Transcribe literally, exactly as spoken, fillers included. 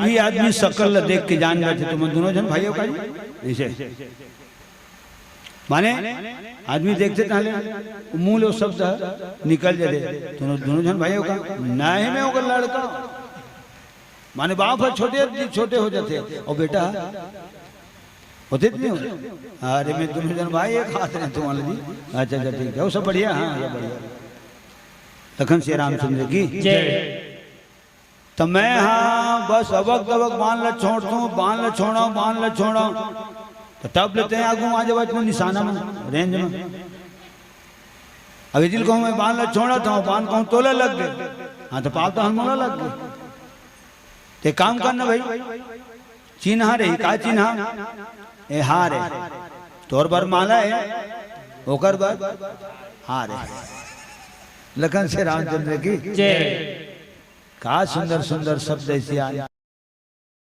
भी आदमी सकल ल देख के जान जाथे, तुमन दोनों झन भाई हो का जी? ऐसे माने आदमी देखथे ताहले मुंह ले वो शब्द निकल जाथे, तुमन दोनों झन भाई हो का? नहीं, मैं ओकर लड़का। माने बाप ह छोटे, छोटे हो जाथे, अउ बेटा होथे त नहीं हो? अरे, मैं दोनों झन भाई एक हाथ में तुम्हारे जी। अच्छा, अच्छा, ठीक है, वो सब बढ़िया, हाँ, सब बढ़िया। लखन सिया रामचंद्र की जय। त मैं हाँ बस अबक दबक बान ल छोड़थंव, बान ल छोड़ंव, बान ल छोड़ंव। त तब ले तैं आगू आ जावत में निशाना में, रेंज में। अब यदि कहूँ मैं बान ल छोड़त हंव, बान कहूँ तोला लग गे, हाँ, त पाप त हर मोला लग गे। ते काम करना भाई, चिन्हा रही, का चिन्हा? ए हार हे। तोर बर माला हे, ओकर बर हार हे। लखन सिया रामचंद्र की जय। का सुंदर सुंदर शब्द ऐसे आए।